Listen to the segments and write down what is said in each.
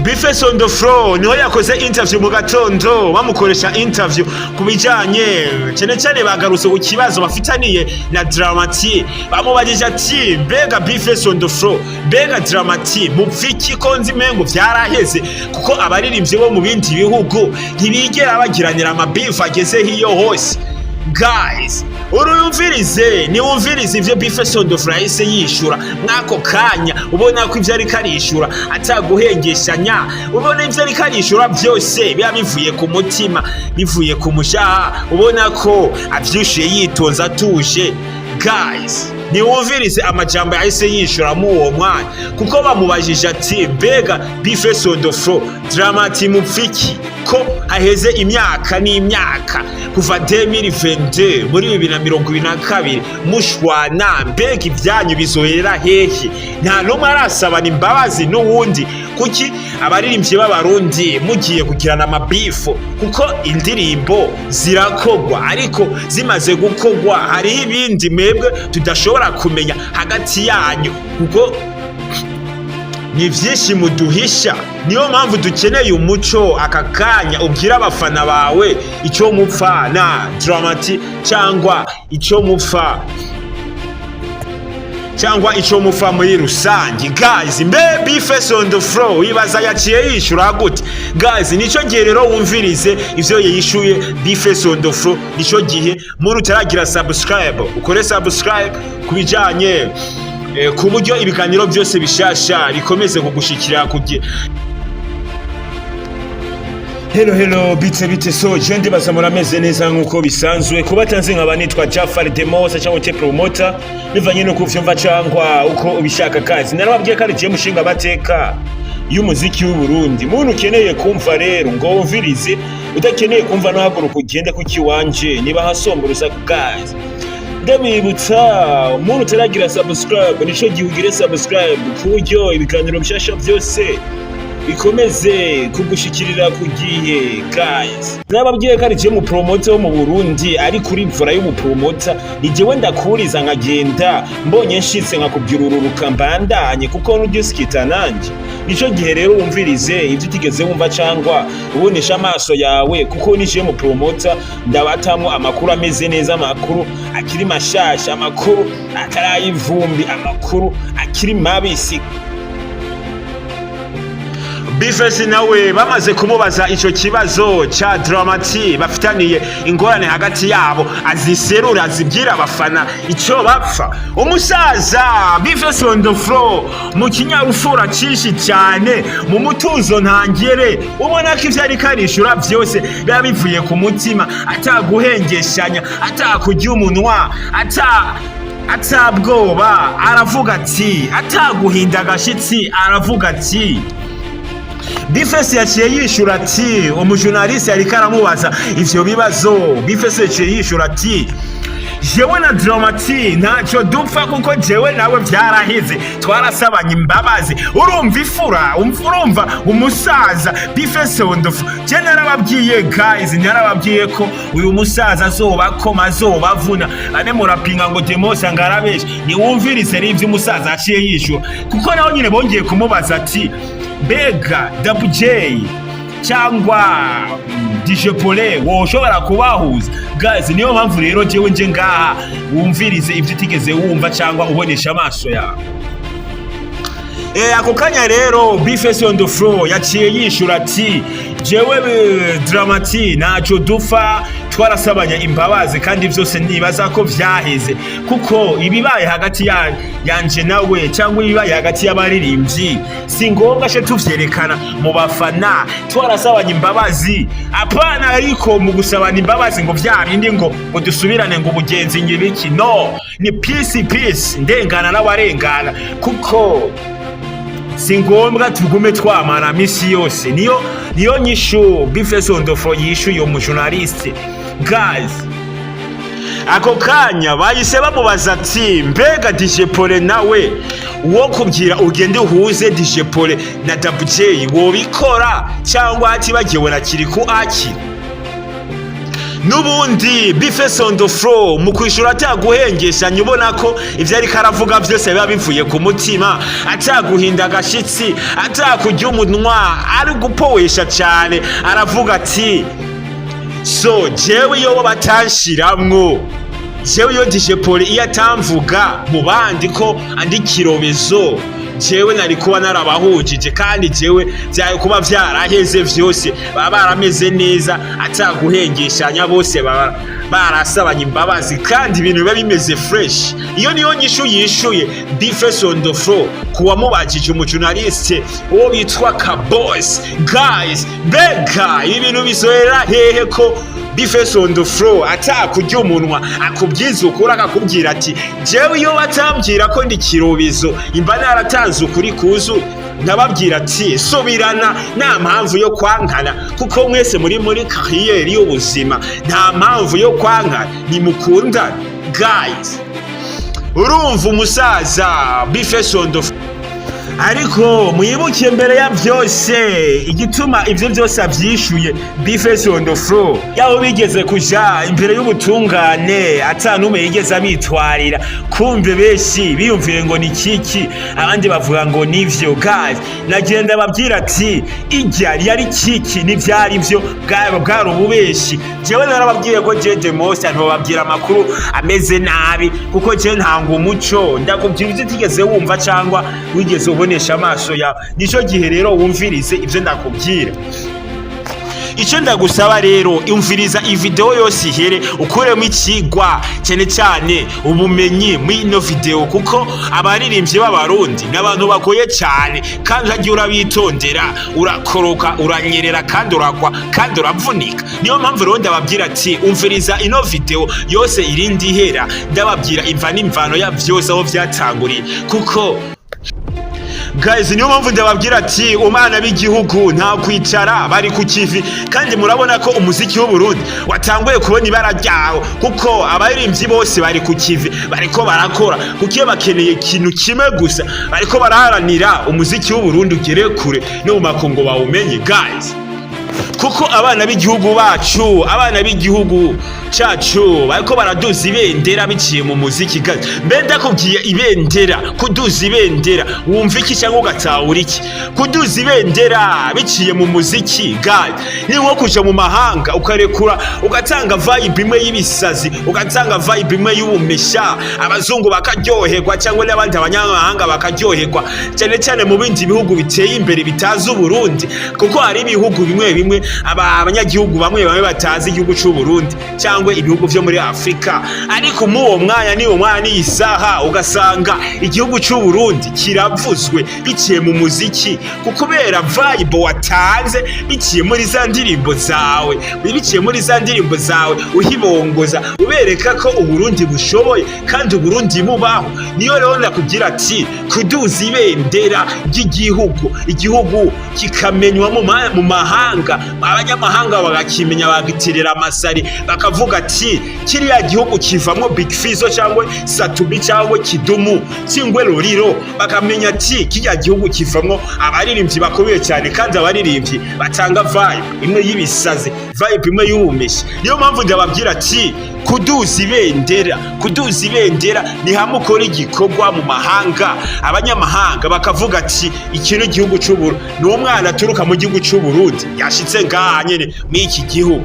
B-Face on the floor niho yakoze interview mu gatondo, bamukoresha interview ku bijanye cyane cyane, bagarutse ku kibazo bafitaniye na Drama T. Bamubajije ati: "Mbega B-Face on the floor, mbega Drama T, mupfiki ko nzi mengo vyaraheze?" Kuko abaririmbyi bo mu bindi bihugu ntibigera bagiranira amabifu ageze hiyo hose. Guys, uruyumvirize, niwumvirize ivyo B-Face on the floor yahise yishura mwako kanya. Ubona ko ivyo ariko arishura ataguhengeshanya, ubona ivyo ariko arishura byose biba bivuye ku mutima, bivuye ku mushaha. Ubona ko avyishuye yitonze, atuje. Guys, niwumvirize amajambo yahise yishura mu uwo mwanya, kuko bamubajije ati: "Mbega B-Face on the floor, Drama T, mupfiki ko haheze imyaka n'imyaka kuva 2022, muri 2022, mushwana? Mbega ibyanyu bizohera hehe? Nta n'umwe arasabana imbabazi n'uwundi. Kuki abaririmbyi b'Abarundi mugiye kugirana amabifu? Kuko indirimbo zirakogwa, ariko zimaze gukogwa hariho ibindi mwebwe tudashobora kumenya hagati yanyu, kuko ni byinshi muduhisha. Niyo mpamvu dukeneye umuco aka kanya, ubwira abafana bawe icyo mupfa na Drama T, cyangwa icyo mupfa muri rusange." Guys, mbe B-Face on the floor wibaza yaciye yishyura gute? Guys, nicyo gihe rero wumvirize ivyo yishyuye B-Face on the floor. Nicyo gihe muri utaragira subscribe, ukore subscribe ku bijanye ku buryo ibiganiro byose bishasha bikomeze kugushikira kugira. Hello, hello, bite bite? So je ndibaza murameze neza nkuko bisanzwe. Kuba tanzi, nkaba nitwa Jafar Demosa cyangwa te promoter, bivanye nuko uvyumva cyangwa uko ubishaka. Kazi narababwiye ko ari je mushinga bateka y'umuziki w'u Burundi. Muntu ukeneye kumva rero ngo wumvirize, udakeneye kumva no haguruka ugende kuki wanje niba hasomba urusaku. Guys, ndabibutsa, umuntu utaragira subscribe, nico gihe ugire subscribe ku buryo ibiganiro bishasha byose bikomeze kugushikirira ku gihe. Guys, nababwiye ko ari je mu promoter wo mu Burundi, ari kuri mvura y'ubupromota. Ni jewe ndakuriza nkagenda mbonye nshitse nkakubwira ururuka mbandanye, kuko n'ugisikita nanje. Nico gihe rero wumvirize ibyo utigeze wumva cyangwa ubonesha amaso yawe, kuko nije mu promoter ndabatamwo amakuru ameze neza, amakuru akiri mashasha, amakuru atarayivumbi, amakuru akiri mabisi. B-Face nawe bamaze kumubaza ico kibazo ca Drama T bafitaniye ingorane hagati yabo, aziserura, azibwira abafana ico bapfa. Umusaza B-Face on the floor, mu kinyabupfura cinshi cyane, mu mutuzo ntangere, ubona ko ivyo ariko arishura vyose biba bivuye ku mutima, ataguhengeshanya, atakurya umunwa, atabwoba. Aravuga ati, ataguhinda agashitsi, aravuga ati, B-Face yaciye yishura ati, umujournaliste yariko aramubaza ivyo bibazo, B-Face yaciye yishura ati: "Jewe na Drama T ntacyo dupfa, kuko jewe nawe vyaraheze, twarasabanye imbabazi." Urumva ifura, urumva umusaza B-Face on the floor. Je narababwiye, guys, narababwiye ko uyu musaza azobakoma, azobavuna. Ane murapinga ngo Demosa ngarabeshe. Niwumvirize rero ivyo umusaza yaciye yishura, kuko naho nyine bongeye kumubaza ati: "Mbega Double J cyangwa DJ Pole woshobora kubahuza?" Guys, niyo mpamvu rero jewe nje ngaha wumvirize ibyo utigeze wumva cyangwa ubonesha amaso yawe. Ako kanya rero B-Face on the floor yaciye yishura ati: "Jewe Drama T ntacyo dupfa, twarasabanya imbabazi kandi byose nibaza ko vyaheze, kuko ibibaye hagati yanje nawe cyangwa ibibaye hagati y'abaririmbyi si ngombwa she tuvyerekana mu bafana. Twarasabanye imbabazi, apana ariko mu gusabana imbabazi ngo vya bindi ngo dusubirane, ngo ubugenzi ngibiki. No ni peace, peace, ndengana n'abarengana, kuko si ngombwa tugume twamana misi yose." Niyo nyishu B-Face on the floor yishuye umujournaliste. Guys, ako kanya bahise bamubaza ati: "Mbega DJ Pole nawe, wo kubwira ugende uhuze DJ Pole na Double J, wobikora, cyangwa hatibagiwe na Kirikou Akili?" N'ubundi B-Face on the floor mu kwishura ataguhengeshanya, ubona ko ivyo ariko aravuga vyose biba bivuye ku mutima, ataguhinda agashitsi, atakurya umunwa, ari gupowesha cane. Aravuga ati: "So jewe iyo batanshiramwo, jewe iyo DJ Poli iyo atamvuga mu bandi ko andi kirobezo, jewe nari kuba narabahujije, kandi jewe vyari kuba vyaraheze vyose, baba barameze neza, ataguhengeshanya, bose baba barasabanye imbabazi kandi ibintu biba bimeze fresh." Iyo niyo nyishu yishuye B-Face on the floor kuwamubajije, umujournaliste uwo bitwa Kabos. Guys, mbega ibi bintu bizohera hehe ko B-Face on the floor atakurya umunwa, akubwiza ukuri, akakubwira ati: "Jewe iyo batambwira ko ndi kirobezo, imba naratanze ukuri kuzu, ndababwira ati subirana, nta mpamvu yo kwankana, kuko mwese muri carrière y'ubuzima, nta mpamvu yo kwankana, nimukundane." Guys, urumva umusaza B-Face on the. Ariko mwibuke mbere ya byose igituma ibyo byose abyishuye B-Face on the floor, yaho bigeze kuja imbere y'ubutungane atanume yigeze abitwarira. Kumve benshi biyumviye ngo ni kiki, abandi bavuga ngo nivyo. Guys, nagenda babwira ati ijya yari kiki, n'ivyari byo bwari ububeshi. Jewe narababwiye ko je the most ntobabwira amakuru ameze nabi, kuko je ntanga umuco, ndakubwira ivyo utigeze wumva cyangwa wigeze ubonesha amaso yawe. Nico gihe rero wumvirize ivyo ndakubwira. Icyo ndagusaba rero, umviriza iyi video yose ihere, ukuremo ikigwa, cyane cyane ubumenyi muri ino video, kuko abaririmbyi b'Abarundi ni abantu bagoye cyane, kandi uragiye urabitondera, urakoroka, uranyerera, kandi uragwa, kandi uravunika. Niyo mpamvu rero ndababwira ati umviriza ino video yose irindi ihera, ndababwira imva n'imvano ya vyose, aho vyatanguriye. Kuko guys, niyo mpamvu ndababwira ati umwana b'igihugu nta kwicara, bari ku kivi, kandi murabona ko umuziki w'Uburundi watanguye kubona ibara ryawo, kuko abaririmbyi bose bari ku kivi, bariko barakora, kuko iyo bakeneye ikintu kimwe gusa, bariko baraharanira umuziki w'Uburundi ugere kure no mu makungu bawumenye. Guys, kuko abana b'igihugu bacu, abana b'igihugu cacu bariko baraduza ibendera biciye mu muziki. Guys, mbe ndakubwiye ibendera, kuduza ibendera, wumva iki cyangwa ugatahura iki? Kuduza ibendera biciye mu muziki, guys, ni nko kuja mu mahanga ukarekura, ugatanga vibe imwe y'ibisazi, ugatanga vibe imwe y'ubumesha, abazungu bakaryoherwa cyangwa n'abandi abanyamahanga bakaryoherwa, cyane cyane mu bindi bihugu biteye imbere bitazi Uburundi, kuko hari ibihugu bimwe bimwe abanyagihugu bamwe bamwe batazi igihugu cy'u Burundi cyangwa ibihugu vyo muri Afrika. Ariko mu uwo mwanya, ni uwo mwanya n'iyi saha, ugasanga igihugu cy'u Burundi kiravuzwe biciye mu muziki, kubera vibe watanze biciye muri za ndirimbo zawe, biciye muri za ndirimbo zawe uhibongoza, ubereka ko Uburundi bushoboye kandi Uburundi bubaho. Niyo rero ndakubwira ati kuduza ibendera ry'igihugu, igihugu kikamenywa mu mahanga, abanyamahanga bagakimenya, bagatirira amasari, bakavuga ati kiriya gihugu kivamwo Big Fizzo cyangwa Sat-B cyangwa Kidumu cyangwa Lolilo, bakamenya ati kiriya gihugu kivamwo abaririmbyi bakomeye cyane, kandi abaririmbyi batanga vibe imwe y'ibisazi, vibe imwe y'ubumeshi. Niyo mpamvu ndababwira ati kuduza ibendera, kuduza ibendera ni hamwe ukora igikorwa mu mahanga, abanyamahanga bakavuga ati iki ni igihugu c'Uburundi, ni umwana aturuka mu gihugu c'Uburundi yashitse ngaha nyene muri iki gihugu,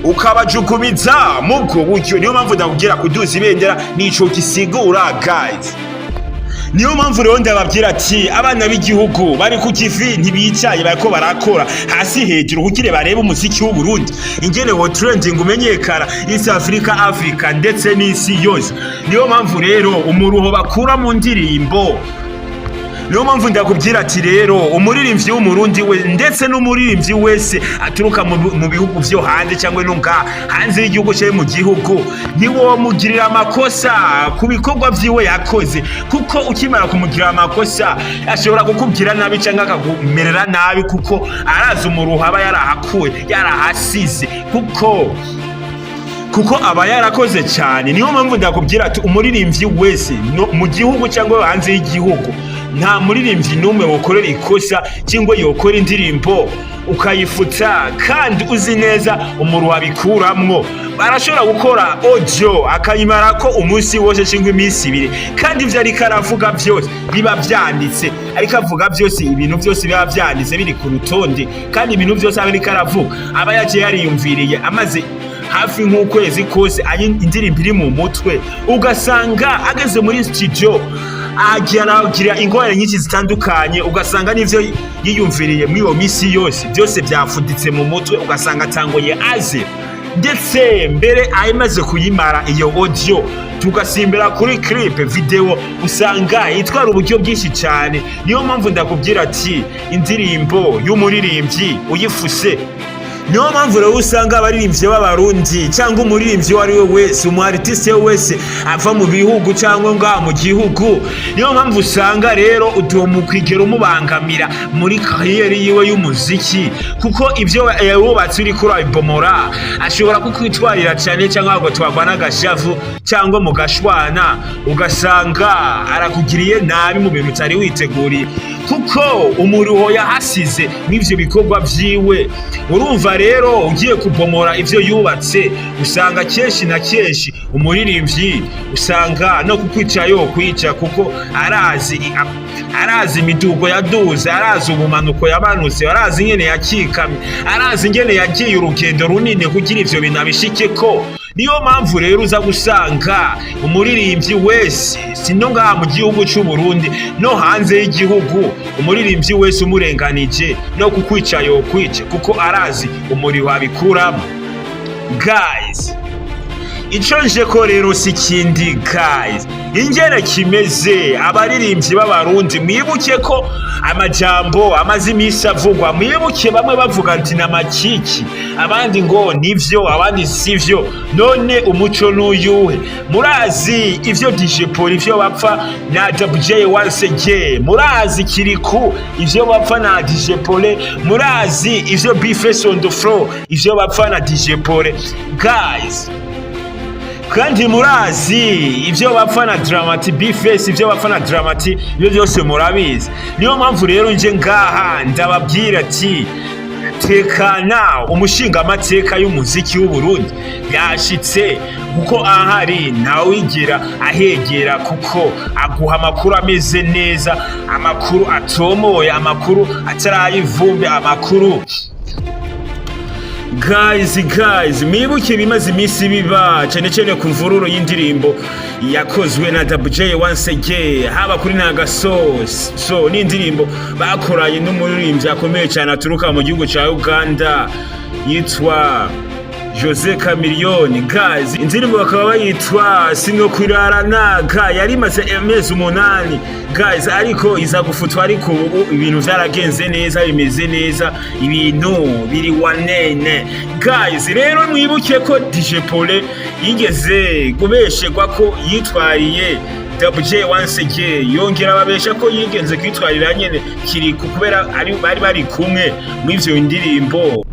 ukabajugumiza mubwo buryo. Niyo mpamvu ndakubwira kuduza ibendera nico gisigura. Guys, niyo mpamvu rero ndababwira ati abana b'igihugu bari ku kivi, ntibicaye, bariko barakora hasi hejuru kugira barebe umuziki w'Uburundi ingene wo trending, umenyekana East Africa, Africa ndetse n'isi yose. Niyo mpamvu rero umuruho bakura mu ndirimbo, niyo mpamvu ndakubwira ati rero umuririmbyi w'Umurundi we ndetse n'umuririmbyi wese aturuka mu bihugu vyo hanze cyangwa no ngaha hanze y'igihugu cyangwa mu gihugu, ntiwomugirira amakosa ku bikorwa vyiwe yakoze, kuko ukimara kumugirira amakosa ashobora kukubwira nabi cyangwa akakumerera nabi, kuko arazi umuruho aba yarahakuye, yarahasize, kuko aba yarakoze cyane. Niyo mpamvu ndakubwira ati umuririmbyi wese no, mu gihugu cyangwa hanze y'igihugu. Nta muririmbyi n'umwe wokorera ikosa cyangwa yokora indirimbo ukayifuta kandi uzi neza umuru wabikuramwo. Barashobora gukora audio akayimarako umunsi wose cyangwa iminsi 2, kandi ivyo ariko aravuga byose biba vyanditse. Ariko avuga byose, ibintu byose biba vyanditse, biri ku rutonde, kandi ibintu byose aba ariko aravuga aba yagiye yariyumviriye amaze hafi nk'ukwezi kose ari indirimbo iri mu mutwe. Ugasanga ageze muri studio agira ingorane nyinshi zitandukanye, ugasanga n'ivyo yiyumviriye muri iyo minsi yose byose byafuditse mu mutwe, ugasanga atangoye aze. Ndetse mbere amaze kuyimara iyo audio, tugasimbira kuri clip video, usanga itwara uburyo bwinshi cyane. Niyo mpamvu ndakubwira ati indirimbo y'umuririmbyi uyifuse. Niyo mpamvu rero usanga abaririmbyi b'Abarundi cyangwa umuririmbyi uwo ari we wese, umu artiste wese ava mu bihugu cyangwa ngaha mu gihugu, niyo mpamvu usanga rero utomukwigera umubangamira muri carrière yiwe y'umuziki, kuko ibyo yubatse uriko urabibomora, ashobora kukwitwarira cyane cyangwa agatwarwa n'agashavu cyangwa mugashwana, ugasanga arakugiriye nabi mu bintu utari witeguriye, kuko umuruho yahasize n'ivyo bikorwa vyiwe. Urumva rero ugiye kubomora ivyo yubatse, usanga kenshi na kenshi umuririmbyi usanga no kukwica yo kwica, kuko arazi imidugo yaduze, arazi ubumanuko yamanutse, arazi ingene yakikamye, arazi ingene yagiye urugendo runini kugira ivyo bintu abishikeko. Niyo mpamvu rero uza gusanga umuririmbyi wese, sino ngaha mu gihugu cy'u Burundi, no hanze y'igihugu, umuririmbyi wese umurenganije no kukwica yokwica, kuko arazi umuriro wabikuramo. Guys, ico nje ko rero si kindi, guys, ingene kimeze, abaririmbyi b'Abarundi, mwibuke ko amajambo amaze iminsi avugwa. Mwibuke bamwe bavuga ati namakiki, abandi ngo nivyo, abandi sivyo. None umuco n'uyuhe? Murazi ivyo DJ Paul, ivyo bapfa na WJ once again. Murazi Kiriku, ivyo bapfa na DJ Paul. Murazi ivyo B-Face on the floor, ivyo bapfa na DJ Paul, guys. Kandi murazi ivyo bapfa na Dramati, B-Face, ivyo bapfa na Dramati. Ibyo byose murabizi. Niyo mpamvu rero nje ngaha ndababwira ati tekana, umushinga amateka y'umuziki w'u Burundi yashitse, kuko ahari ntawigira ahegera, kuko aguha amakuru ameze neza, amakuru atomoye, amakuru atarayivumbe amakuru. Guys, guys, mwibuke bimaze iminsi biba, cyane cyane ku mvururu y'indirimbo yakozwe na WJ once again, haba kuri Nagaso so n'indirimbo bakoranye n'umuririmbyi akomeye cyane aturuka mu gihugu cya Uganda yitwa Jose Chameleone. Guys, indirimbo bakaba bayitwa Sinokwirarana ga yari imaze amezi 8, guys, ariko iza gufutwa. Ariko ubu ibintu vyaragenze neza, bimeze neza, ibintu biri wanene. Guys, rero mwibuke ko DJ Paul yigeze kubesherwa ko yitwariye WJ once again, yongera ababesha ko yigenze kwitwarira nyene Kiriku, kubera bari bari kumwe muri ivyo ndirimbo.